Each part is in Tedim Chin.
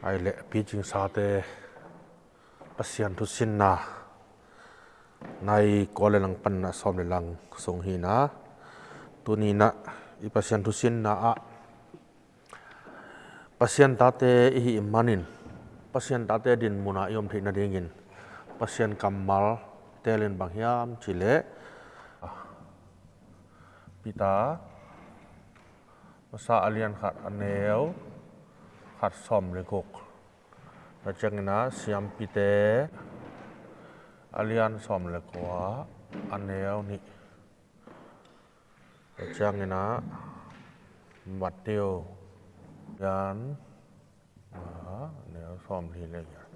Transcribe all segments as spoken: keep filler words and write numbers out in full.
Ai le picing sate Pasian thusinna nai kua le lang pan na sawm le lang sung hi na. Tuni na i Pasian thusinna ah Pasian tate i hih manin Pasian tate din muna i om theih nadingin Pasian kammal telin bang hiam cileh Peter masa a lian khat a neu khat sawm le guk. Tua ciangin ah Siampite a lian sawm le kua a neu nih. Tua ciangin ah Matthew lian nga a neu sawm li le giat.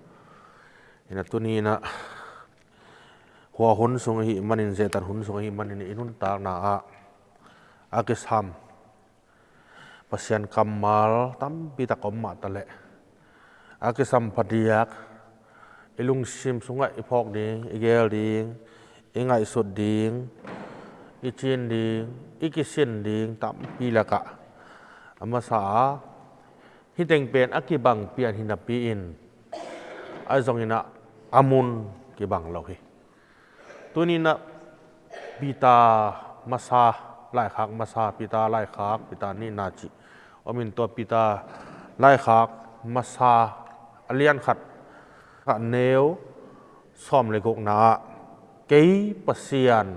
Ina tuni ina hua hun sung ahi manin, zetan hun sung ahi manin i nuntakna ah a kisam Pasian kammal tampi tak om mah taleh a kisam phadiak i lungsim sungah i phawk ding, i gel ding, i ngaihsut ding, i cin ding, i kisin ding tampi lakah a masa a hiteng pen a kibang pian hi napi-in a zongin ah a mun kibang lo hi. Tuni na Peter masa, laikhak masa, Peter laikhak, Peter nihna cih om in, tua Peter laikhak masa a lian khat a neu sawm le gukna ah, kei Pasian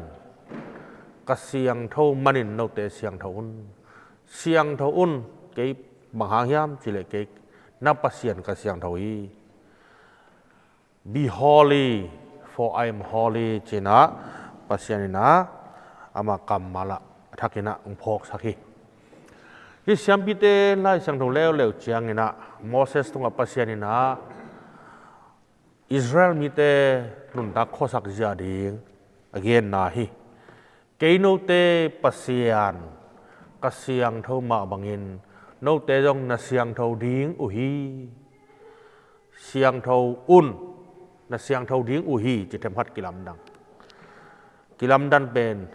ka siangtho manin note siangtho un. Siangtho un, kei bang hang hiam cileh kei na Pasian ka siangtho hi. Be holy, for I am holy, ci-in ah Pasian in ah ama kammal ah a thakin ah hong phawksak hi. Hih Siampite Lai Siangtho leuleu ciangin ah Moses tungah Pasian in ah Israel mite nuntak khuasak zia ding a genna hi. Kei note Pasian ka siangtho mah bangin note zong na siangtho ding uh hi. Siangtho un, na siangtho ding uh hi, ci themkhat kilamdang. Kilamdan pen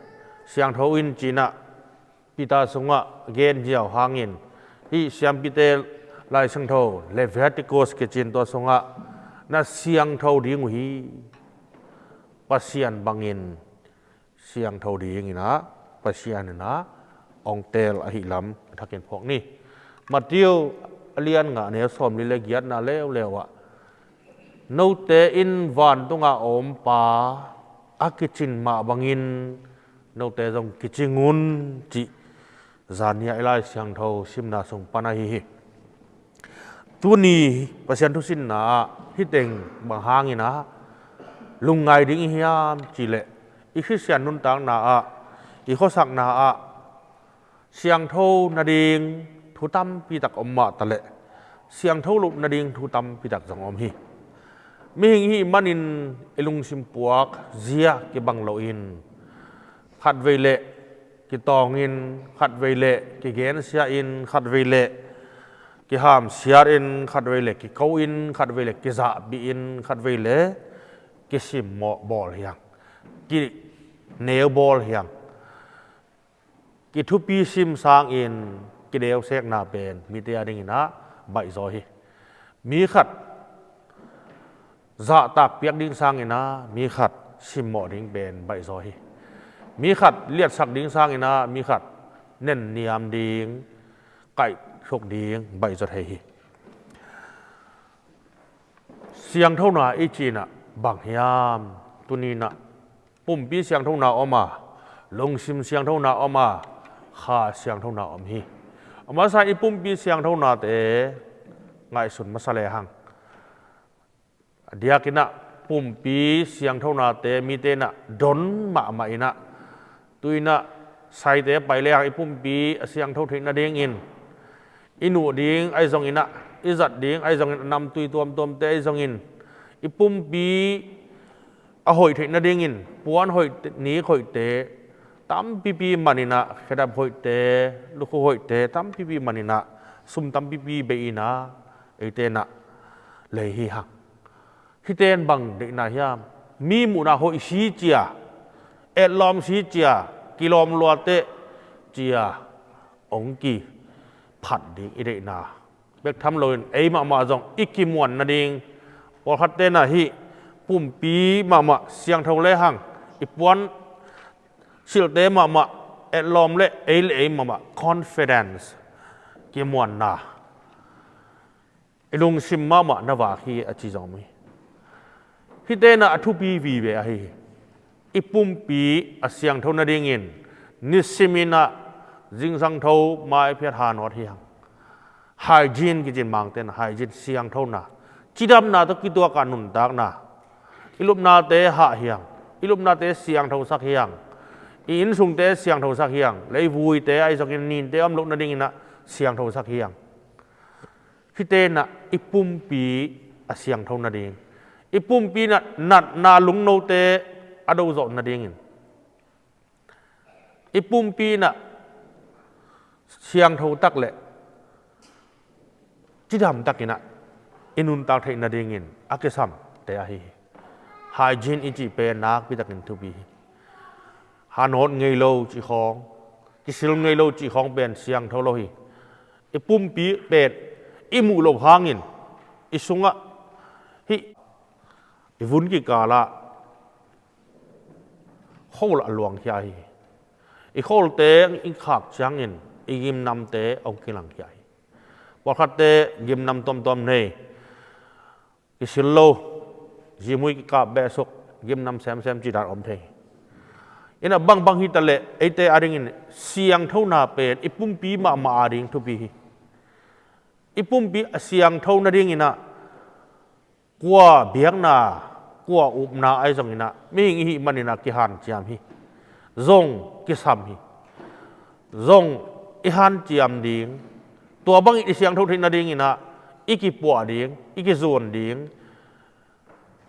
siangtho in ci-in ah Peter sungah gen ziau hangin hih Siampite Lai Siangtho Leviticus kici-in tua sungah na siangtho ding uh hi. Pasian bangin siangtho dingin ah Pasian in ah hong tel ahih lam a thakin phawk ni. Matthew a lian nga a neu sawm li le giatna leuleu ah note in vantung a om Pa a kicing mah bangin note zong kicing un, cih zan ni-a i Lai Siangtho simna sung pan ahi hi. Tuni Pasian thusinna ah hiteng bang hangin ah lungngai ding i hiam cileh i Khristian nuntakna ah, i khuasakna ah siangtho nading thu tampi tak om mah taleh siangtho loh nading thu tampi tak zong om hi. Mihing i hih manin i lungsim puak zia kibang loin khatvei leh kitawngin, khatvei leh kigensiahin, khatvei leh kihamsiatin, khatvei leh kiko-in, khatvei leh kizahpihin, khatvei leh kisimmawh bawl hiang, kineu bawl hiang. Kithupi sim sangin kideusekna pen mite a dingin ah baihzaw hi. Mi khat zahtak piak ding sangin ah mi khat simmawh ding pen baihzaw hi. Mi khat liatsak ding sangin ah mi khat nenniam ding, kaihsuk ding baihzaw thei hi. Siangthona i cih in ah bang hiam? Tuni in ah pumpi siangthona om a, lungsim siangthona om a, kha siangthona om hi. A masa i pumpi siangthonate ngaihsun masa lehang, a diakin ah pumpi siangthonate mite in ah don mahmah in ah, tu in ah saite pai lehang i pumpi a siangtho theih nadingin i nuh ding ahi zongin ah, i zat ding ahi zongin, a namtui tuamtuamte ahi zongin i pumpi a hoih theih nadingin puan hoihte, nik hoihte tampipi man in ah, khedap hoihte, lukhu hoihte tampipi man in ah, sum tampipi bei in ah eite in ah lei hi hang. Hihte in bang deihna hiam? Mi muhna hoih si cia, etlawm si cia, kilawm luateh cia hong kiphat ding i deihna bek tham loin ei mahmah zong i kimuan nading, pawlkhatte na hih pumpi mahmah siangtho lehang i puan silte mahmah etlawm le ei le ei mahmah confidence, kimuanna, i lungsim mahmah na vak hi a ci zong om hi. Hihte na a thupi vive ahi hi. I pumpi a siangtho nadingin nisimin ah zingsang tho maiphiat hanawt hi hang. Hygiene kicin Mangte na hygiene, siangthona, cidamna tawh kituak a nuntakna. I lupnate hah hi hang, i lupnate siangthosak hi hang, i innsungte siangthosak hi hang, leivuite ahi zongin ninte a om loh nadingin ah siangthosak hi hang. Hihte na i pumpi a siangtho nading, i pumpi na natna lungnote a dozawh nadingin, i pumpi na siangtho tak le cidam takin ah i nuntak theih nadingin a kisamte ahi hi. Hygiene i cih pen nakpi takin thupi hi. Hanawt ngei lo cih khawng, kisil ngei lo cih khawng pen siangtho lo hi. I pumpi pen i muh loh hangin i sungah hih i vun kikalah khol a luangkhia hi. I kholte i khak ciangin i gimnamte hong kilangkhia hi. Pawlkhatte gimnam tuamtuam nei, kisil lo, zimui kikap behsuk, gimnam semsem cih dan om thei. Inah bangbang hi taleh eite adingin siangthona pen i pumpi mahmah ading thupi hi. I pumpi a siangtho nadingin ah kua biakna, kua upna ahi zongin ah mihing i hih manin ah kihanciam hi. Zong kisam hi. Zong i hanciam ding, tua bangin i siangtho theih nadingin ah i kipuah ding, i kizuan ding,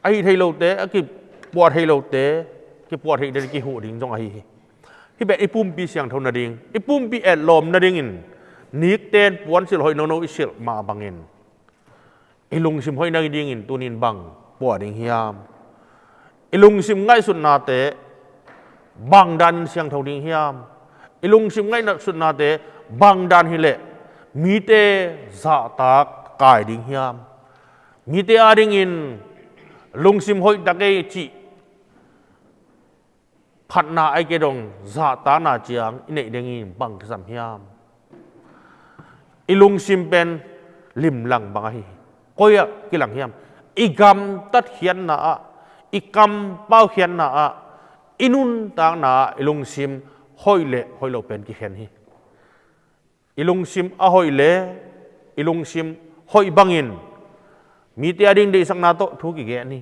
a hih thei lote, a kipuah thei lote kipuah theih ding, kihuh ding zong ahi hi. Hih pen i pumpi siangtho nading, i pumpi etlawm nadingin nikten puansilh hoih nono i silh mah bangin i lungsim hoih nadingin tunin bang puah ding hiam? I lungsim ngaihsutnate bang danin siangtho ding hiam? I lungsim ngaihsutnate bang dan hileh mite zahtak kai ding hiam? Mite adingin lungsim hoih tak ei cih phatna ahi kei dong zahtakna ciang i neih dingin bang kisam hiam? I lungsim pen limlang bang ahi hi. Koi ah kilang hiam? I gamtat khiatna ah, i kampau khiatna ah, i nuntakna ah i lungsim hoih le hoih lo pen kikhen hi. I lungsim a hoih le i lungsim hoih bangin mite ading deihsakna tawh thu kigen hi.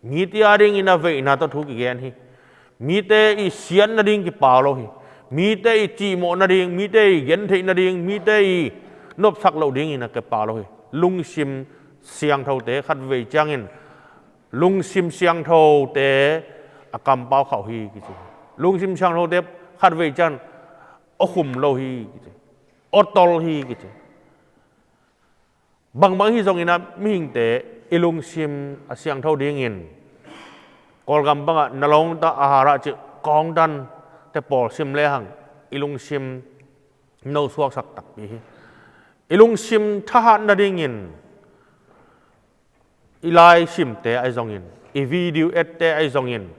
Mite adingin a veina tawh thu kigen hi. Mite i siat nading kipau lo hi. Mite i cihmawh nading, mite i gentheih nading, mite i nopsak loh dingin a kipau lo hi. Lungsim siangthote khatvei ciangin lungsim siangthote a kampau khauh hi kici. Lungsim siangthote khatvei ciangin aw khum lo hi kici, aw tol hi kici. Bangbang hi zongin ah mihingte i lungsim a siangtho dingin Kawlgam bangah Nalawngta Ahara cih kawngdante pawl sim lehang i lungsim nosuaksak takpi hi. I lungsim thahat nadingin i laisimte ahi zongin, i video ette ahi zongin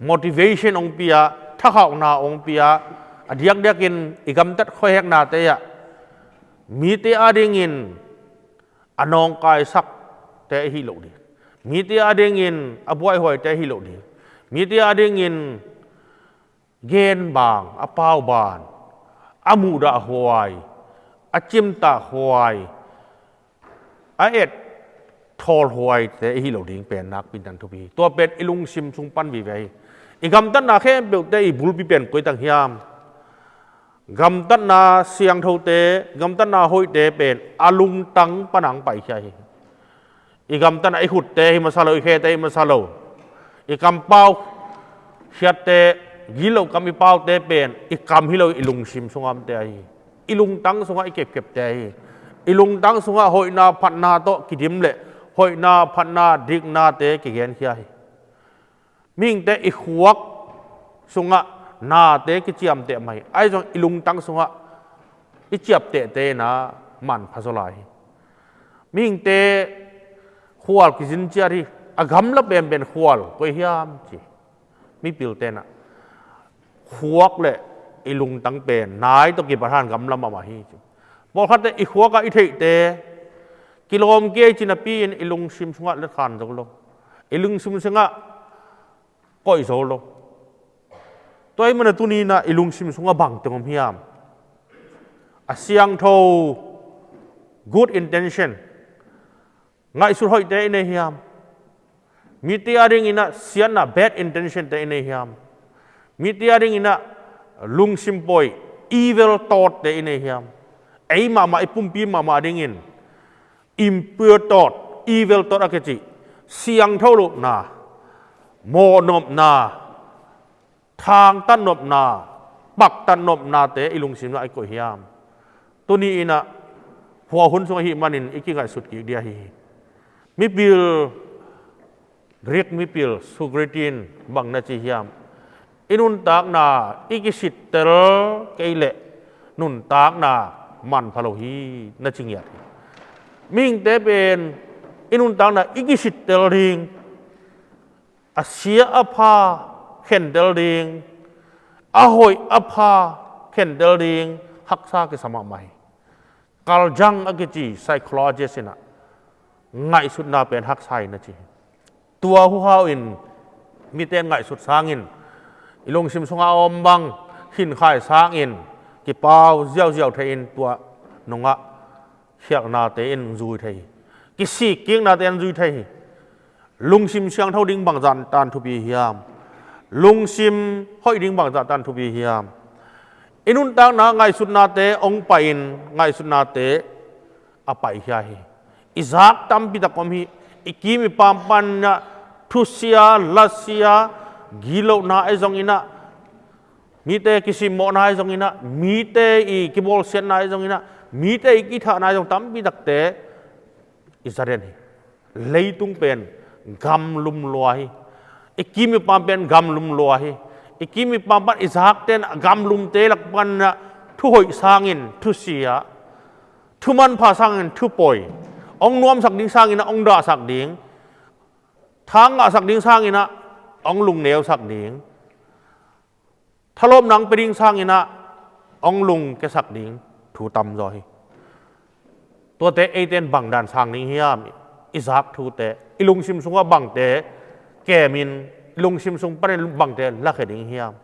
motivation hong pia, thakhauhna hong pia, a diakdiakin i gamtat khuaheknate ah mite adingin a nawngkaisakte ahi loh ding, mite adingin a buaihuaite ahi loh ding, mite adingin gen bang, a pau ban, a muhdahhuai, a cimtahhuai, a et thawlhuaite ihi lo ding pen nakpi dan thupi hi. Tua pen i lungsim sung pan vive hi. I gamtatna khempeuhte i bulpi pen koi tang hiam? Gamtatna siangthote, gamtatna hoihte pen a lungtang pan ang paikhia hi. I gamtatna i khutte hi masa lo, i khete hi masa lo, i kampau khiatte, gilo kam i paute pen i kam hi lo, i lungsim sunga omte ahi hi. I lungtang sungah i kepkepte ahi hi. I lungtang sungah hoihna phatna tawh kidim le hoihna phatna diknate kigenkhia hi. Mihingte i khuak sungah nate kiciamteh mah hi. Ahi zong i lungtang sungah i ciaptehte inah manpha zaw lai hi. Mihingte khual kizin ciat hi. A gamla penpen khual koi hiam ci. Mipilte in ah khuak le i lungtang pen nai tawh kipat han gamla mahmah hi ci. Pawlkhatte i khuak ah i theihte kilawm kei ci napi-in i lungsim sungah letkhan zo lo, i lungsim sungah koih zo lo. Tua ahih manin tuni in ah i lungsim sungah bang teng om hiam? A siangtho, good intention, ngaihsut hoihte i nei hiam? Mite a dingin ah siatna, bad intention te i nei hiam? Mite a dingin ah lungsim pawi, evil thought te i nei hiam? Ei mahmah, i pumpi mahmah a dingin impure thought, evil thought a kici, siangtho lohna, mawhnopna, thangtatnopna, paktatnopnate i lungsim ah i koih hiam? Tuni in ah hua hun sung ahih manin i kingaihsut kik ding ahi hi. Mipil, Greek mipil Socrates in bang na ci hiam? I nuntakna i kisittel kei leh nuntakna manpha lo hi, na ci ngiat hi. Mihingte pen i nuntakna i kisittel ding, a sia a pha khentel ding, a hoih a pha khentel ding haksa kisa mahmah hi. Carl Jung a kici psychologist in ah ngaihsutna pen haksa hi, na ci hi. Tua huhau in mite in ngaihsut sangin, i lungsim sungah a om bang hinkhai sangin kipau ziauziau thei-in tua nungah khialhnate in zui thei hi. Kisikkiknate in zui thei hi. Lungsim siangtho ding bangzah tan thupi hiam? Lungsim hoih ding bangzah tan thupi hiam? I nuntakna ngaihsutnate hong pai-in ngaihsutnate a paikhia hi. I zak tampi tak om hi. I kim i pam pan ah thusia, lasia, gitlohna ahi zongin ah, mite kisimmawhna ahi zongin ah, mite i kibawlsiatna ahi zongin ah, mite i kithahna ahi zong tampi takte i za den hi. Leitung pen gamlum lua hi. I kim i pam pen gamlum lua hi. I kim i pam pan i zakte in gamlumte lak pan ah thuhoih sangin thusia, thumanpha sangin thupawi, hong nuamsak ding sangin ah hong dahsak ding, thang ngahsak ding sangin ah hong lungneusak ding, thalawpna hong pia ding sangin ah hong lungkiasak ding thu tamzaw hi. Tuate eite in bangdan sang ding hiam? I zak thute, i lungsim sungah bangte kemin, i lungsim sung panin bangte lakhia ding hiam?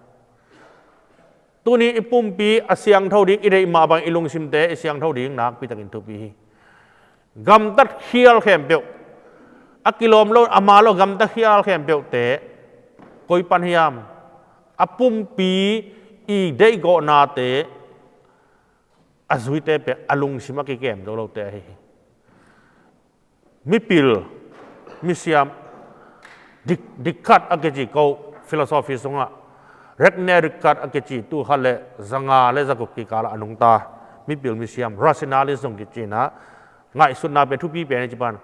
Tuni i pumpi a siangtho ding i deih mah bang i lungsimte i siangtho ding nakpi takin thupi hi. Gamtat khial khempeuh, a kilawm lo, a man lo gamtat khial khempeuhte koi pan hiam? A pumpi i deihgawhnate, a zuite pen a lungsim a kikem zo lote ahi hi. Mipil, misiam, Dik-, Descartes a kici ko philosophy sungah, René Descartes a kici, tul khat le zanga le zaguk kikal ah a nungta mipil misiam, rationalist zong kici in ah, ngaihsutna pen thupi pen hi ci pan.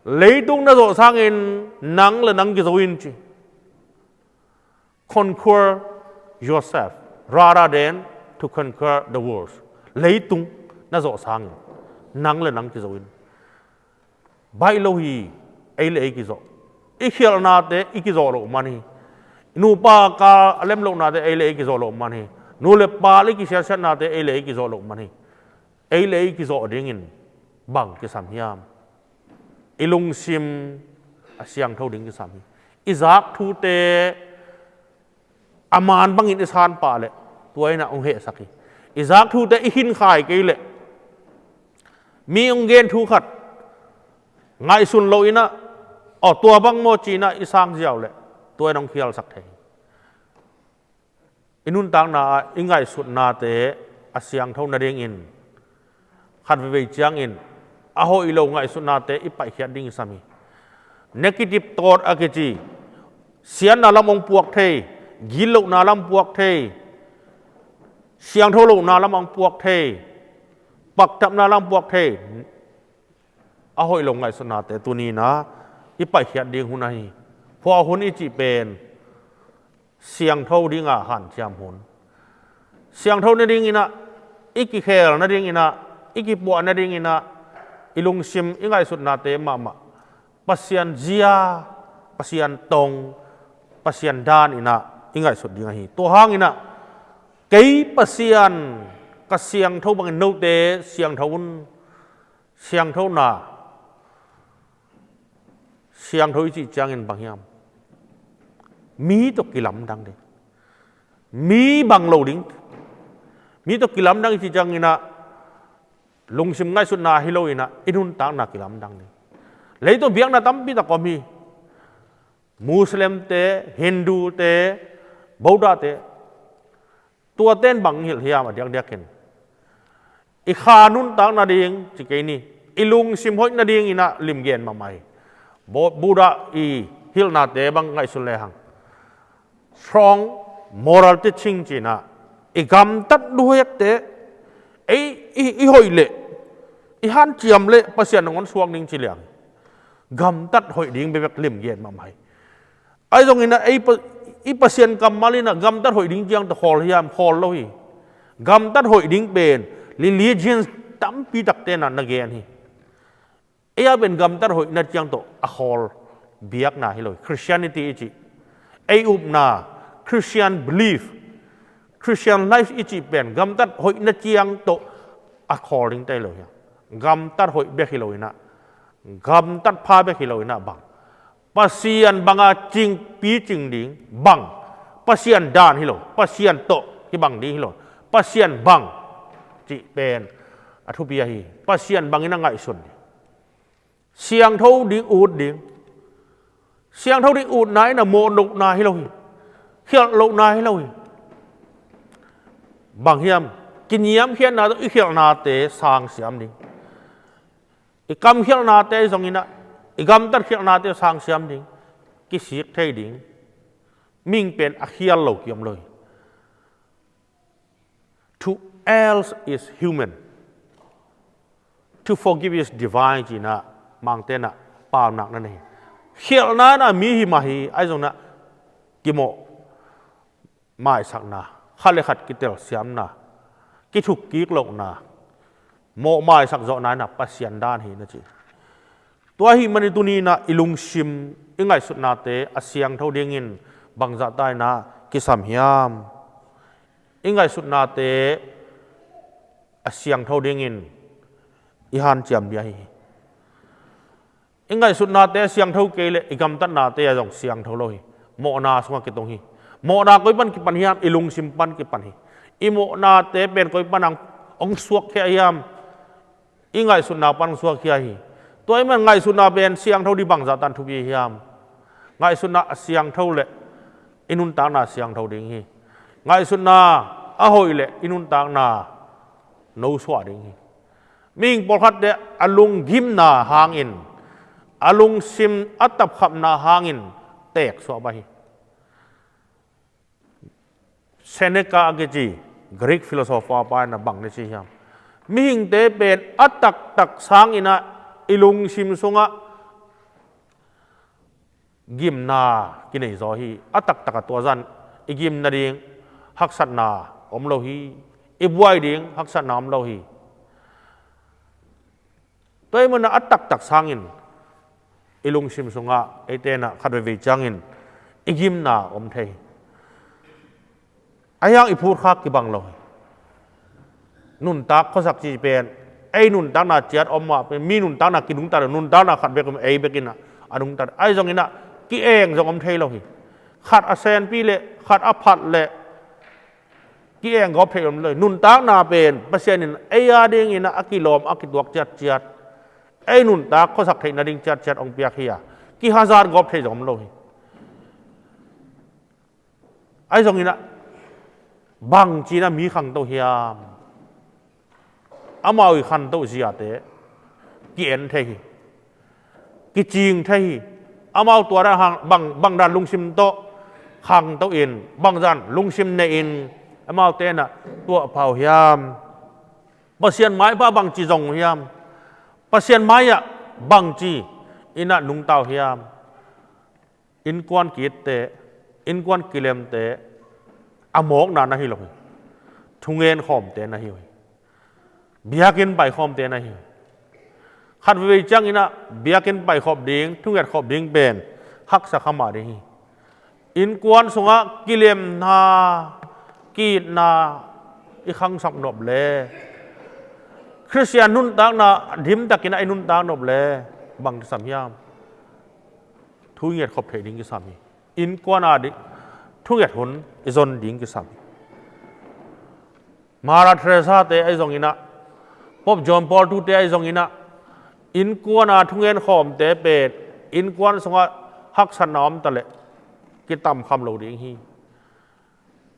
Leitung na zawh sangin nang le nang kizo in ci. Conquer yourself rather than to conquer the world. Leitung na zawh sangin nang le nang kizo in. Baih lo hi, ei le ei kizawh. I khialhnate i kizawh loh man hi. Nupa ka a lem lohnate ei le ei kizawh loh man hi. Nu le pa le i kisiatsiatnate ei le ei kizawh loh man hi. Ei le ei kizawh dingin bang kisam hiam? I lungsim a siangtho ding kisam hi. I zak thute a man bangin i san pah leh tua in ah hong hehsak hi. I zak thute i hinkhai kei leh mi hong gen thu khat ngaihsun lo in ah, aw, tua bang maw ci in ah i sang ziau leh tua in hong khialsak thei hi. I nuntakna ah i ngaihsutnate a siangtho nadingin khat veivei ciangin a hoih lo ngaihsutnate i paihkhiat ding i sam hi. Negative thought a kici, siatna lam hong puak thei, gitlohna lam puak thei, siangtho lohna lam hong puak thei, paktapna lam puak thei, a hoih lo ngaihsutnate tuni in ah i paihkhiat ding hun ahi hi. Hua hun i cih pen siangtho dinga hanciam hun. Siangtho nadingin ah, i kikhel nadingin ah, i kipuah nadingin ah, i lungsim, i ngaihsutnate mahmah Pasian zia, Pasian tong, Pasian dan inah i ngaihsut ding ahi. Tua hang inah kei Pasian ka siangtho bangin note siangtho un. Siangthona, siangtho i cih ciangin bang hiam? Mi tawh kilamdang ding. Mi bang lo ding. Mi tawh kilamdang i cih ciang inah lungsim ngaihsutna hi lo inah i nuntakna kilamdang ding. Leitung biakna tampi tak om hi. Muslimte, Hindute, Buddhate, tuate in bang hilh hiam a diakdiakin? I kha nuntak nading ci kei ni. I lungsim hoih nading inah limgen mahmah hi. Bo-, Buddha i hilhnate bang ngaihsun lehang, strong moral teaching ci inah, i gamtat duhekte, ei, i, i hoih leh, i hanciam leh Pasian nangawn suak ding ci liang. Gamtat hoih ding bekbek limgen mahmah hi. Ahi zongin ah ei pa-, i Pasian kammal in ah gamtat hoih ding ciang tawh khawl hiam? Khawl lo hi. Gamtat hoih ding pen religions tampi takte in ah na gen hi. Ei a pen gamtat hoihna ciang tawh a khawl biakna hi lo hi. Christianity i cih, ei upna, Christian belief, Christian life i cih pen gamtat hoihna ciang tawh a khawl dingte hi lo hi. Gamtat hoih bek hi lo in ah, gamtat pha bek hi lo in ah bang, Pasian banga cingpi cing ding bang, Pasian dan hi lo, Pasian tawh kibang ding hi lo, Pasian bang cih pen a thupi ahi. Pasian bangin a ngaihsun ding, siangtho ding, ut ding. Siangtho ding utna in a mawh lohna hi lo hi. Khialh lohna hi lo hi. Bang hiam? Kiniamkhiatna tawh i khialhnate sang siam ding. I kam khialhnate zong in ah, i gamtat khialhnate sang siam ding. Kisik thei ding. Mihing pen a khial lo ki om lo hi. To err is human. To forgive is divine ci in ah Mangte in ah paunak na nei hi. Khialhna in ah mi hi mah hi, ahi zong in ah kimawh maisakna, khat le khat kitelsiamna, kithuk kik lohna, mawh maisak zawhna in ah Pasian dan hi na ci. Tua ahih manin tuni in ah i lungsim, i ngaihsutnate a siangtho dingin bangzah ta in ah kisam hiam? I ngaihsutnate a siangtho dingin i hanciam ding ahi hi. I ngaihsutnate a siangtho kei leh i gamtatnate a zong siangtho lo hi. Mawhna sungah kitung hi. Mawhna koi pan kipan hiam? I lungsim pan kipan hi. I mawhnate pen koi pan ang hong suakkhia hiam? I ngaihsutna pan suakkhia hi. Tua ahih man ngaihsutna pen siangtho ding bangzah tan thupi hiam? Ngaihsutna a siangtho leh i nuntakna siangtho ding hi. Ngaihsutna a hoih leh i nuntakna nosuah ding hi. Mihing pawlkhatte a lunggimna hangin, a lungsim a tapkhamna hangin teeksuah pah hi. Seneca a kici Greek philosopher pa in a bang na ci hiam? Mihingte pen a taktak sangin ah i lungsim sungah gimna kinei zaw hi. A taktak a tua zah i gim nading haksatna om lo hi. I buai ding haksatna om lo hi. Tua ahih man a taktak sangin i lungsim sungah eite in ah khat veivei ciangin i gimna om thei hi. Ahi hang i phutkhak kibang lo hi. Nuntak khuasak cih pen ei nuntakna ciat om mah pen, mi nuntakna kinungta lo, nuntakna khat bek om, ei bek in ah a nungta. Ahi zong in ah ki-eng zong om thei lo hi. Khat a senpi leh khat a phat leh ki-eng gawp thei om lo hi. Nuntakna pen Pasian in ei a dingin ah a kilawm, a kituak ciatciat, ei nuntak khuasak theih nading ciatciat hong piak hi a, kihazat gawp thei zong om lo hi. Ahi zong in ah bangci in ah mi khangto hiam? Amau i khantoh ziate ki-en thei hi. Kicing thei hi. Amau tua dan hang, bang, bang dan lungsim tawh khangto in, bang dan lungsim nei in, amaute in ah tuahpha uh hiam? Pasian mai-ah bangci zong uh hiam? Pasian mai-ah bangci in ah nungta uh hiam? Innkuan ki-itte, innkuan kilemte a mawkna na hi lo hi. Thungen khawmte na hi uh hi. Biakinn pai khawmte na hi uh hi. Khat veivei ciangin ah biakinn paikhop ding, thungetkhop ding pen haksa kha mah ding hi. Innkuan sungah kilemna, ki-itna i khangsak nop le Khristian nuntakna dimtakin ah i nuntak nop le bang kisam hiam? Thu i ngetkhop theih ding kisam hi. Innkuan a ding thunget hun i zon ding kisam hi. Mother Teresa te ahi zongin ah, Pope John Paul tu te ahi zongin ah, innkuan a thungen khawmte pen innkuan sungah haksatna om ta leh kitam kham lo ding hi.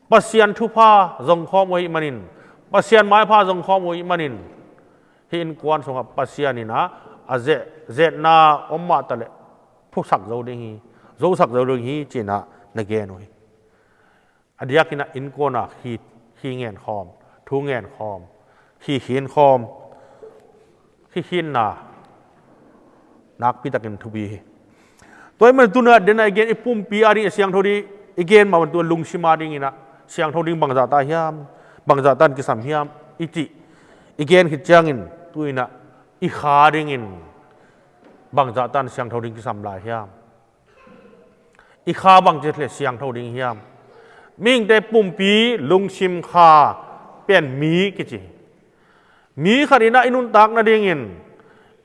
Pasian thupha zong khawm uh ahih manin, Pasian maipha zong khawm uh ahih manin, hih innkuan sungah Pasian in ah a ze-, zetna om mah ta leh phusak zo ding hi, zosak zo ding hi, ci-in ah na gen uh hi. A diakin ah innkuan a khi, khi ngen khawm, thu ngen khawm, khi khin khawm, khi khinna nakpi takin thupi hi. Tua ahih manin tu-in ah den a i gen i pumpi a ding a siangtho ding i gen mah bangin tu-in lungsim a dingin ah siangtho ding bangzah ta hiam, bangzah tan kisam hiam i cih i gen khit ciangin tu-in ah i kha dingin bangzah tan siangtho ding kisam lai hiam? I kha bangci leh siangtho ding hiam? Mihingte pumpi, lungsim, kha pen mi kici hi. Mi khat in ah i nuntak nadingin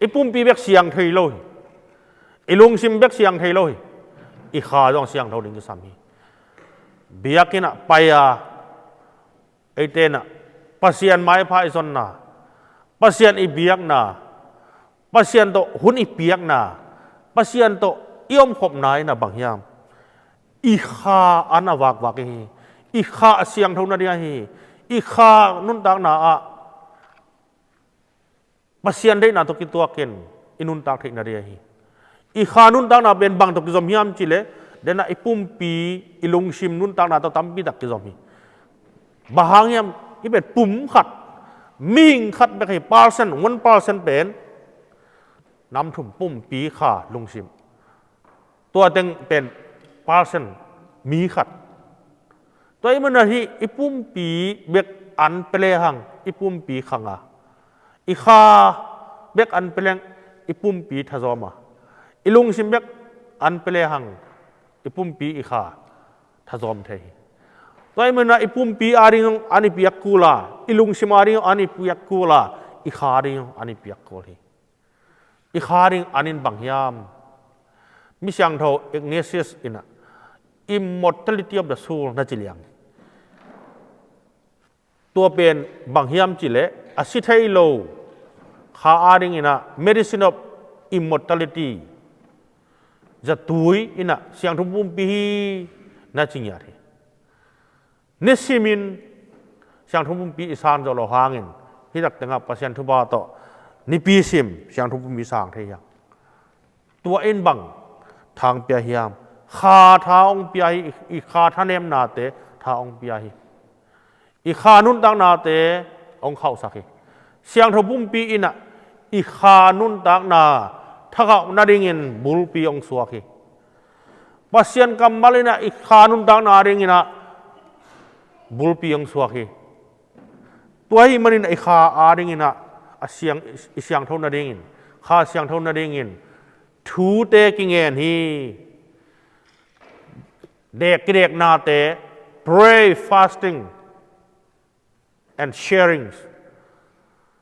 i pumpi bek siang thei lo hi. I lungsim bek siang thei lo hi. I kha zong siangtho ding kisam hi. Biakinn ah pai a, eite in ah Pasian maipha i zonna, Pasian i biakna, Pasian tawh hun i piakna, Pasian tawh i omkhopna in ah bang hiam? I kha an a vakvak hi. I kha a siangtho nading ahi hi. I kha nuntakna ah Pasian deihna tawh kituakin i nuntak theih nading ahi hi. I kha nuntakna pen bang tawh kizom hiam cih leh, den a i pumpi, i lungsim nuntakna tawh tampi tak kizom hi. Bang hang hiam, i pen pum khat, mihing khat bek hi, percent, one percent pen nam thum, pumpi, kha, lungsim. Tua teng pen percent, mi khat. Tua ahih manin ah hih i pumpi bek an pia lehang i pumpi khang a, i kha bek an pia lehang i pumpi thazawm a, i lungsim bek an pia lehang i pumpi, i kha thazawm thei hi. Tua ahih manin ah i pumpi a ding zong an i piak kul a, i lungsim a ding zong an i piak kul a, i kha ding zong an i piak kul hi. I kha ding an in bang hiam? Mi siangtho Ignatius in ah immortality of the soul na ci liang hi. Tua pen bang hiam cih leh, a si thei lo kha a dingin ah medicine of immortality, zatui in ah siangtho pumpi hi na ci ngiat hi. Nisimin siangtho pumpi i sang zawh loh hangin, hih tak tengah Pasian thupha tawh nipi sim siangtho pumpi sang thei hiam? Tua in bang tha hong pia hiam? Kha tha hong pia hi. I, i kha thanemnate tha hong pia hi. I kha nuntaknate hong khauhsak hi. Siangtho pumpi in ah i kha nuntakna thakhauh nadingin bulpi hong suak hi. Pasian kammal in ah i kha nuntakna dingin ah bulpi hong suak hi. Tua ahih manin i kha a dingin ah a siang, i siangtho nadingin, kha siangtho nadingin thute kingen hi. Dek, kideknate, pray, fasting and sharing,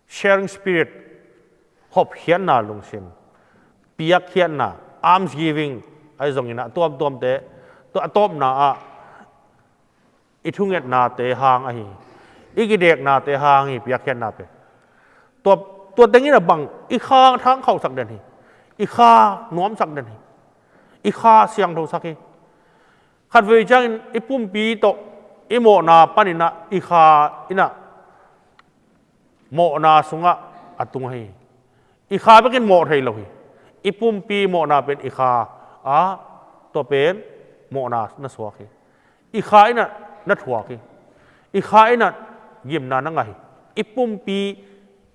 sharing spirit, hopkhiatna lungsim, piakkhiatna, alms giving, ahi zongin ah tuamtuamte, tua a tawpna ah i thungetnate hang ahi, i kideknate hang hi, piakkhiatna pen. Tua, tua tengin ah bang i kha thang khauhsak den hi, i kha nuamsak den hi, i kha siangthosak hi. Khatvei ciangin i pumpi tawh i mawhna panin ah i kha in ah mawhna sungah a tung hi. I kha bekin mawh thei lo hi. I pumpi mawhna pen i kha ah, tua pen mawhna na suak hi. I kha in ah na thuak hi. I kha in ah gimna na ngah hi. I pumpi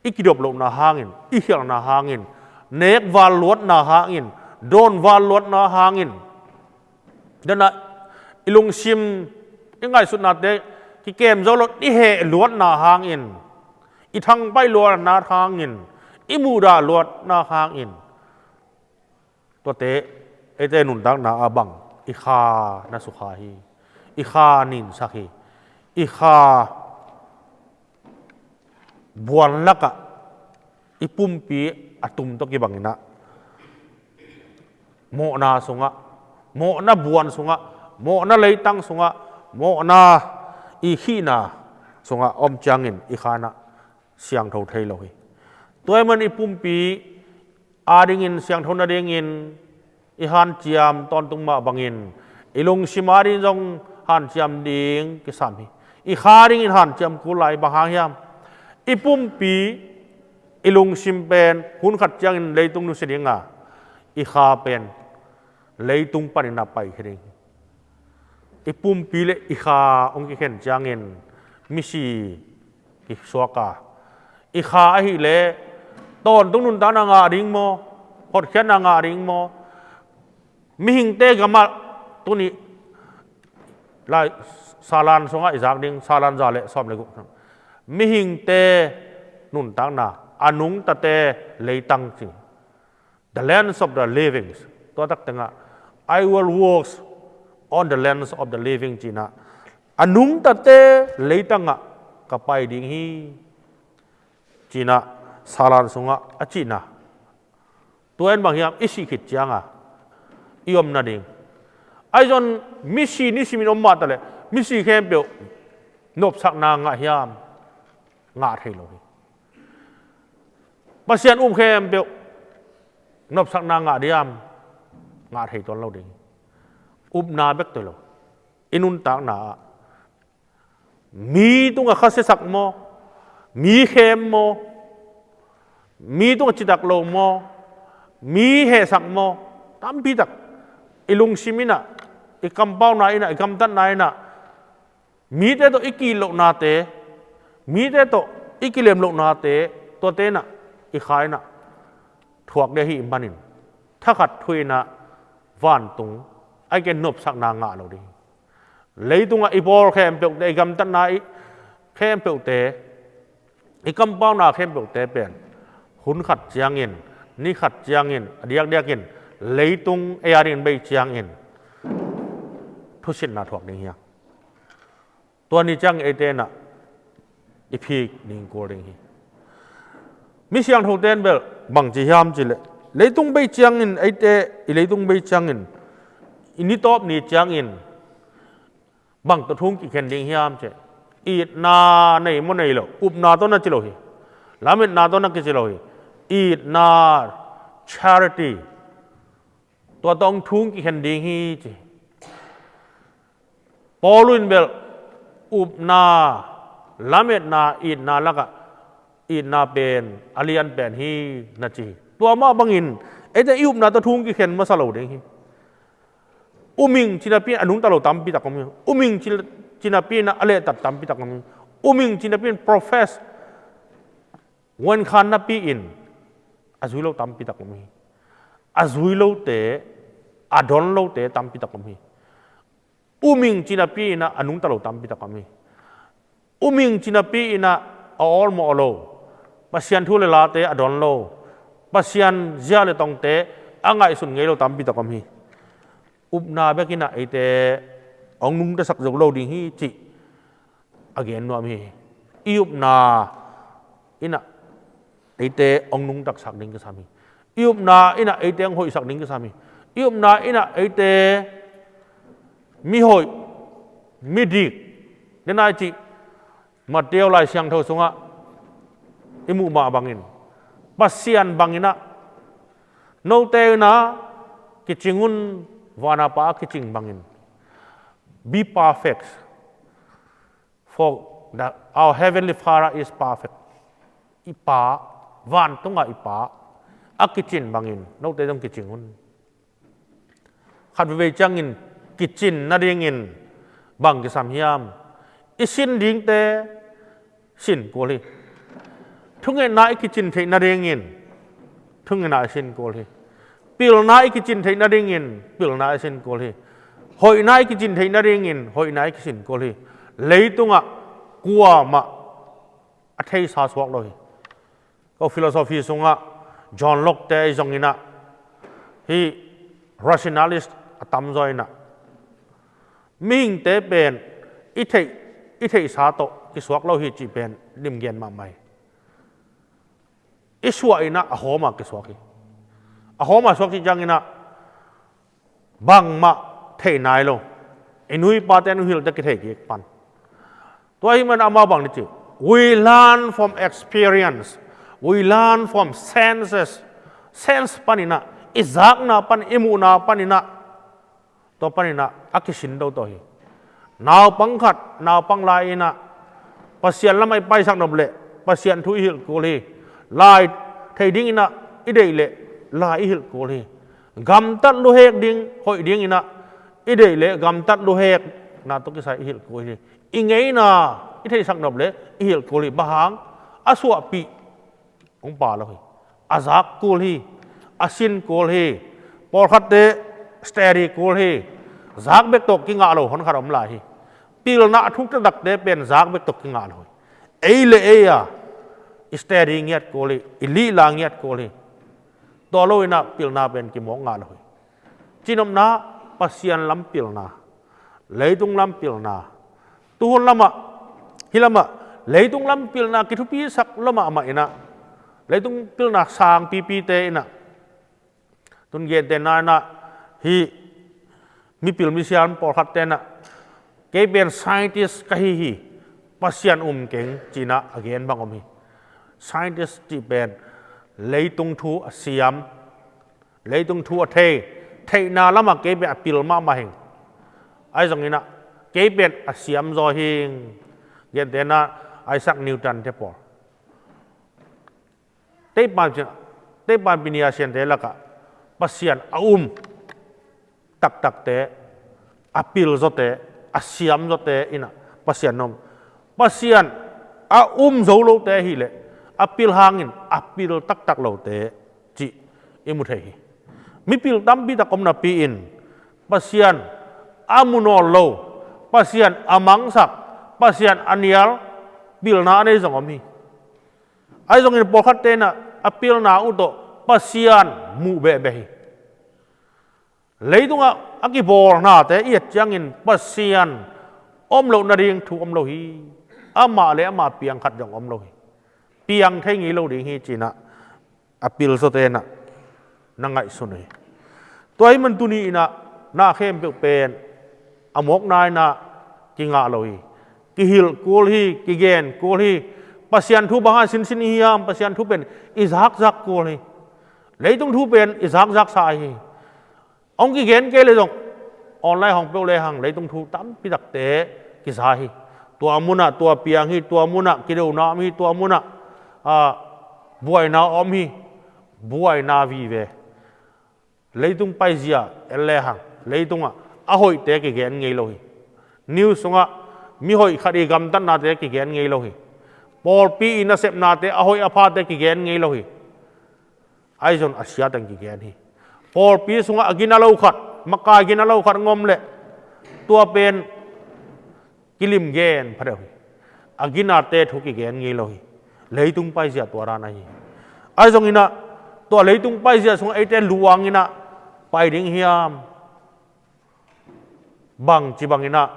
i kidop lohna hangin, i khialhna hangin, nek val luatna hangin, dawn val luatna hangin, dan ah i lungsim, i ngaihsutnate kikem zo lo, i heh luatna hangin, i thangpaih luatna hangin, i muhdah luatna hangin tuate eite nuntakna ah bang i kha na sukha hi. I kha ninsak hi. I kha buan lakah i pumpi a tum tawh kibanginah mawhna sungah, mawhna buan sungah, mawhna leitang sungah, mawhna i khihna sungah om ciangin i kha inah siangtho thei lo hi. Tua ahih man i pumpi adingin siangtho nadingin i hanciam tawntung mah bangin i lungsim adingin zong hanciam ding kisam hi. I kha adingin hanciam kul lai, bang hang hiam? I pumpi, i lungsim pen hun khat ciangin leitung nusia ding a, i kha pen leitung panin a paikhia ding hi. I pumpi le i kha hong kikhen ciangin misi kisuak a, i kha ahih leh tawntung nuntakna ngah ding maw, hotkhiatna ngah ding maw? Mihingte gamah tuni lai salan sungah i zak ding, salan za le sawm le guk. Mihingte nuntakna, a nungtate leitang ci. The lands of the living. Tua tak tengah, "I will walk on the lands of the living," cinah, a nungtate leitangah ka pai ding hi, cinah salan sungah a cihna. Tua in bang hiam? I sih khit cianga i om nading. Ahi zong misi nisimin om mah taleh misi khempeuh nopsakna ngah hiam? Ngah thei lo hi. Pasian up khempeuh nopsakna ngah diam? Ngah thei tuan lo ding. Upna bek tawh hi lo. I nuntakna ah mi tungah khasiasak maw, mi khem maw, mi tungah citak lo maw, mi hehsak maw, tampitak i lungsim inah, i kampauna inah, i gamtatna inah mite tawh i ki-it lohnate, mite tawh i kilem lohnate, tuate inah i kha inah thuak ding ahih manin thakhat thu inah vantung, ahih kei leh nopsakna ngah lo ding. Leitungah i bawl khempeuhte, i gamtatna i khempeuhte, i kampauna khempeuhte pen hun khat ciangin, ni khat ciangin, a diakdiakin leitung ei adingin bei ciangin thusitna thuak ding hi hang. Tua ni ciangin eite inah i phik ding kul ding hi. Mi siangthote in bel bang ci hiam cih leh, leitung bei ciangin, eite i leitung bei ciangin, i ni tawp ni ciangin bang tawh thu hong kikhen ding hiam cih leh, itna nei maw nei lo, upna tawh na ci lo hi. Lametna tawh na kici lo hi. Itna, charity, tua tawh thu hong kikhen ding hi ci. Paul in bel upna, lametna, itna lakah itna pen a lian pen hi na ci hi. Tua mah bangin eite i upna tawh thu hong kikhen masa lo ding hi. Um ing ci napi in a nungta lo tampi tak om hi. Um ing ci, ci napi in a lehtat tampi tak om hi. Um ing ci napi in profess, guankhan napi in a zui lo tampi tak om hi. A zui lote, a don lote tampi tak om hi. Um ing ci napi in a nungta lo tampi tak om hi. Um ing ci napi in a awlmawh lo, Pasian thu le late a don lo, Pasian zia le tongte a ngaihsun ngei lo tampi tak om hi. Upna bek in a eite hong nungtasak zo lo ding hi cih a gen nuam hi. I upna in a eite hong nungtasak ding kisam hi. I upna in a eite hong hoihsak ding kisam hi. I upna in a eite mihoih, midik, den ai cih Matthai Lai Siangtho sungah i muh mah bangin, Pasian bangin a, note in a kicing un, vana Pa a kicing bangin. Be perfect, for the, our heavenly Father is perfect. I Pa, vantunga i Pa a kicin bangin note zong kicing un. Khat veivei ciangin kicin nadingin bang kisam hiam? I sin dingte sin kul hi. Thungetna i kicin theih nadingin thungetna i sin kul hi. Pilna i kicin theih nadingin pilna i sin kul hi. Hoihna i kicin theih nadingin hoihna i kisin kul hi. Leitungah kuamah a theisa suak lo hi. Tua philosophy sungah John Locke te ahi zongin ah, hih rationalist a tamzaw in ah, mihingte pen i theih, i theihsa tawh kisuak lo hi cih pen limgen mahmah hi. I suah in ah a hawm a kisuak hi. A hawm a suak cih ciangin ah bangmah thei nai lo. I nu i pate, i nu i hilhte kithei kik pan. Tua ahih manin amau bang ci, "We learn from experience. We learn from senses." Sense panin ah, i zakna pan, i muhna panin ah, tua panin ah a kisin toto hi. Naupang khat, naupang lai in ah Pasian lamah i paisak nop leh Pasian thu i hilh kul hi. Lai thei dingin ah i deih leh lai i hilh kul hi. Gamtat luhek ding, hoih dingin ah i deih leh gamtat luhekna tawh kisai i hilh kul hi. I ngeina i theisak nop leh i hilh kul hi. Bang hang? A suahpih hong pha lo hi. A zak kul hi. A sin kul hi. Pawlkhatte steady kul hi. Zak bek tawh kingah lo honkhat om lai hi. Pilna a thuk taktakte pen zak bek tawh kingah lo hi. Ei le ei a i steady ngiat kul hi. I lihla ngiat kul hi. Tua lo in ah pilna pen kimawk ngah lo hi. Cihnopna, Pasian lam pilna, leitung lam pilna, tuhun lamah, hih lamah, leitung lam pilna kithupisak lo mahmah in ah, leitung pilna sangpipite in ah, tun gentehna in ah, hih mipil misiam pawlkhatte in ah, "Kei pen scientist ka hi hi, Pasian um keng," ci-in ah a gen bang om hi. Scientist cih pen leitung thu a siam, leitung thu a thei, theihna lamah kei pen a pil mahmah hing. Ahi zongin ah kei pen a siam zaw hing. Gentehna Isaac Newton te pawl, teipan, teipanpi ni a siante lakah Pasian a um taktakte, a pil zawte, a siam zawte in ah Pasian na um. Pasian a um zo lote ahih leh a pil hangin a pil taktak lote cih i mu thei hi. Mipil tampi tak om napi-in Pasian a mu nawn lo, Pasian a mangsak, Pasian a nial pilna a nei zong om hi. Ahi zongin pawlkhatte in ah a pilna uh tawh Pasian muh behbeh hi. Leitungah a kibawlnate i et ciangin Pasian om loh nading thu om lo hi. Amah le amah piang khat zong om lo hi. Piang thei ngei lo ding hi ci-in ah a pil zawte in ah na ngaihsun uh hi. Tua ahih manin tuni in ah na khempeuh pen a mawkna in ah kingah lo hi. Kihilh kul hi, kigen kul hi. Pasian thu bang hang sinsin i hiam? Pasian thu pen i zakzak kul hi. Leitung thu pen i zakzaksa hi. Hong kigen kei leh zong online hong peuh lehang leitung thu tampi takte kiza hi. Tua munah tua piang hi, tua munah kidona om hi, tua munah, ah, buaina om hi, buaina vive. Leitung paizia en lehang leitungah a hoihte kigen ngei lo hi. News sungah mihoih khat i gamtatnate kigen ngei lo hi. Pawlpi i nasepnate, a hoih a phate kigen ngei lo hi. Ahi zong a siate kigen hi. Pawlpi sungah a gina lo khat, makai gina lo khat hong om leh tua pen kilim gen phadeuh hi. A ginate thu kigen ngei lo hi. Leitung paizia tua dan ahi hi. Ahi zongin ah tua leitung paizia sungah eite luang in ah pai ding hiam? Bangci bangin ah,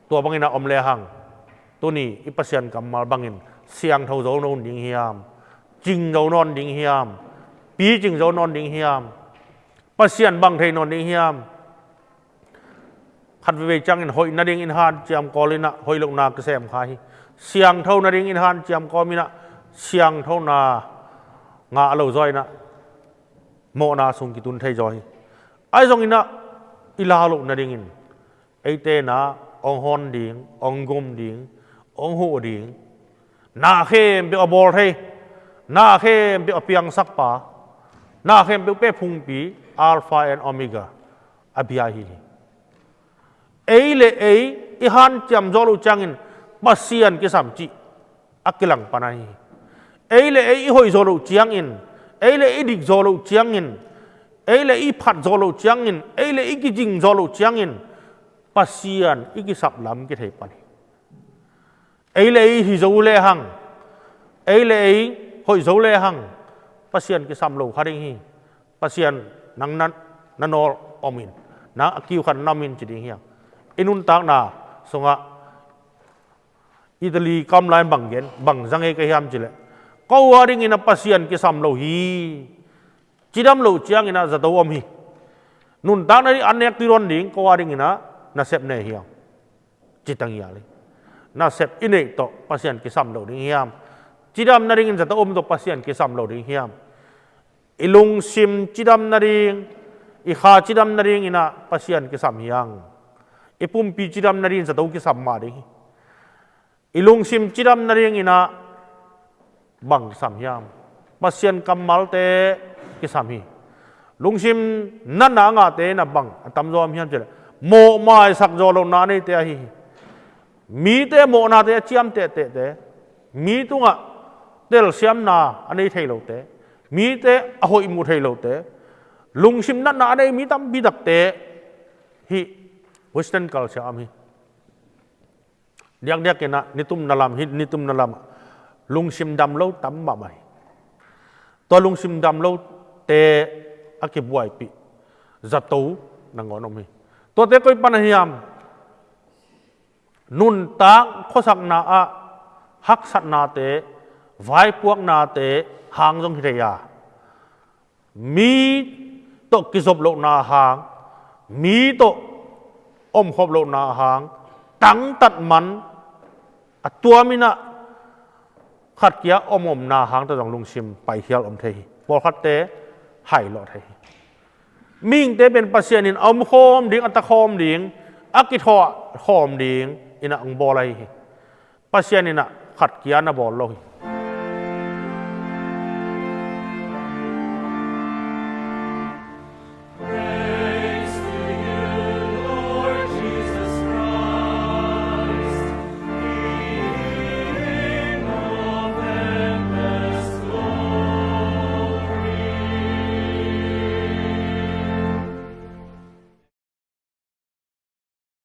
tua bangin ah om lehang tuni i Pasian kammal bangin siangtho zo nawn ding hiam? Cing zo nawn ding hiam? Picing zo nawn ding hiam? Pasian bang thei nawn ding hiam? Khat veivei ciangin hoih nadingin hanciam kawl in ah hoih lohna kisem kha hi. Siangtho nadingin hanciam kawm in ah siangthona ngah lo zaw in ah mawhna sung kitun thei zaw hi. Ahi zongin ah i lau loh nadingin eite in ah hong hon ding, hong gum ding, hong huh ding, na khempeuh a bawl thei, na khempeuh a piangsakpa, na khempeuh pehphungpi, Alpha and Omega, a bia ahi hi. Ei le ei i hanciam zawh loh ciangin Pasian kisam cih a kilang pan ahi hi. Ei le ei i hoih zawh loh ciangin, ei le i dik zawh loh ciangin, ei le i phat zawh loh ciangin, ei le i kicing zawh loh ciangin Pasian i kisap lam kithei pan hi. Ei le ei hi zo lehang, ei le ei hoih zo lehang Pasian kisam lo kha ding hi. Pasian nang na, na nawl om in, nang a kiu khat na om in ci ding hiam? I nuntakna sungah Italy kam lai bang gen, bang za ngei ka hiam cileh, ko a dingin a Pasian kisam lo hi. Cidam loh ciangin a zato om hi. Nuntakna ding an nek tuidawn ding, ko a dingin a nasep nei hiam? Ci tangial hi. Nasep i neih tawh Pasian kisam lo ding hiam? Cidam nadingin zato om tawh Pasian kisam lo ding hiam? I lungsim cidam nading, i kha cidam nadingin a Pasian kisam hiam? I pumpi cidam nadingin zato kisam mah ding hi. I lungsim cidam nadingin a bang kisam hiam? Pasian kammalte kisam hi. Lungsim natna a ngahte in a bang a tamzaw om hiam cileh, mawh maisak zawh lohna a neite ahi hi. Mite mawhnate a ciamtehtehte, mi tungah telsiamna a nei thei lote, mite a hoih mu thei lote, lungsim natna a nei mi tampi takte hih Western culture a om hi. Diakdiakin a nitumna lam, hih nitumna lamah lungsim dam lo tam mahmah hi. Tua lungsim dam lote a kibuaipih zato nangawn om hi. Tuate koi pan a hiam? Nuntak khuasakna ah haksatnate, vaipuaknate hang zong hi thei a, mi tawh kizop lohna hang, mi tawh omkhop lohna hang, tangtat man a tuamin a khat kia omomna hang tawh zong lungsim paikhial om thei hi. Pawlkhatte hailawh thei hi. Mihingte pen Pasian in a omkhawm ding, a takhawm ding, a kithawhkhawm ding in a hong bawl ahi hi. Pasian in a khat kia na bawl lo hi.